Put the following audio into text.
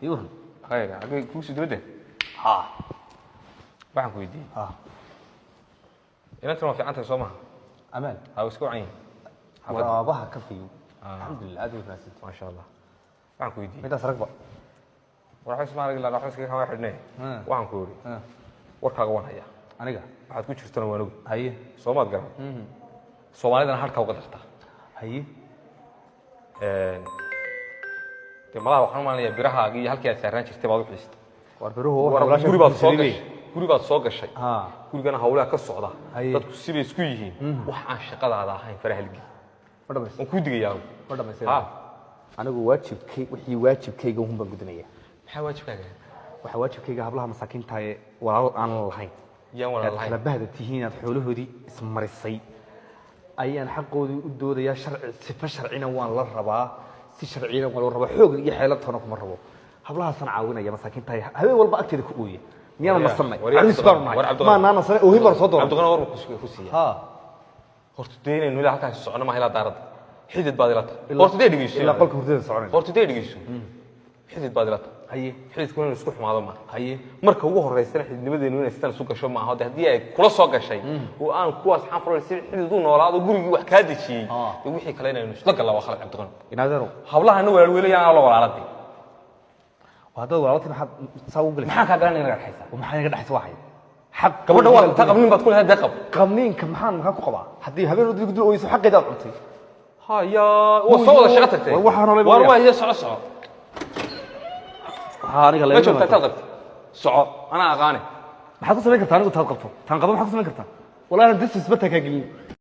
Ii waran. Khayr, xaggee kuu sii dibadda? Ha. Waxaan ku weydiiyey. Ha. Inantan waa fiican tahay, soo maha? Amaan. Ha, iska wacan yihin xaafadda. Waraabaha ka fiyo. Alxamdulilah, aad way fahansantay. Maasha Allah. Waxaan ku weydiiyey. Midaas ragba. War waxba isma arag ilaa waxba iskaga kama xidhnee. Waxaan ku yidhi, warkaaga waan hayaa. Aniga? Waxaad ku jirtana waan ogi. Haye. Soo maad garan? Soomaalidana harka uga dartaa. Haye. Dee malaha waxaan u malinayaa birahaagii iyo halkii aad saaraan jirtay baad u xiistay. War biruhu War guri baad soo gashay, guri baad soo gashay. Ha. Gurigana hawlaha ka socda. Haye. Dadku sibay isku yihiin. Wax aan shaqadaada ahayn faraha ligi. Ma dhamaystay? Waan kuu digayaa. Ma dhamaystay? Ha. Anigu waajibkay, wixii waajibkayga uhun baan gudanaya. Maxaa waajibkaaga? Waxaa waajibkayga hablaha masaakiinta ee walaal aan lahayn. Yaan walaal aad lahayn. Kala bahda tihiin, aad xoolahoodii ismarisay, ayaan xaqoodii u doodayaa. Sharci, sifo sharcina waan la rabaa, si sharcina waan la rabaa, xoog iyo xeelad toona kuma rabo. Hablahaasaan caawinaya masaakiinta ee habeen walba agteeda ku ooya. Miyaanan nasanay? Waryaa. Cariis baanu War nahay. Cabdiqani. Maanaa nasanay, oohin baanu soo doonay. Cabdiqani, war baan ku siiya. Ha. Horta dee inaynu ilaa halkaas socono maaha, ilaa daaradda xidid baad ila tahay. Horta dee dhegeyso. Ilaa qolka hurdada soconayna. Horta dee dhegeyso, xidid baad ila tahay. Haye. Xididku inaynu isku xumaado maaha. Haye. Marka ugu horeysana xididnimadeenu inay sidan isu gasho maaha. De haddii ay kula soo gashay oo aan kuwaas xaan si xidid u noolaado, gurigii wax kaa dejiyey, dee wixii kale inaynu isla gallaa waa khalad, Cabdiqani. Inaadeerow. Hablahana walaalweelayaan la walaaladee. Haddaad walaaltay, maxaad saa ugu galaysaa? Maxaan kaa garanaya inaga dhexaysa? Maxaa inaga dhexaysa? Waxay xaq Gabadha waa ta qabnin baad ku leedahay, dee qab. Qabniinka maxaan ku qabaa haddii habeen wadada gudul ooyso, xaqeeda aad cuntay? Haya, waa soo wada shaqo tagtay. War waxaan olay. War waa iyo soco, soco. Waxaa aniga Ma joogtaa taad qabtay? Soco, anaa aqaane. Maxaad ku samayn kartaa anigu taad qabto, taan qabo maxaad ku samayn kartaa? Wallahi aan disrespect kaa gelin.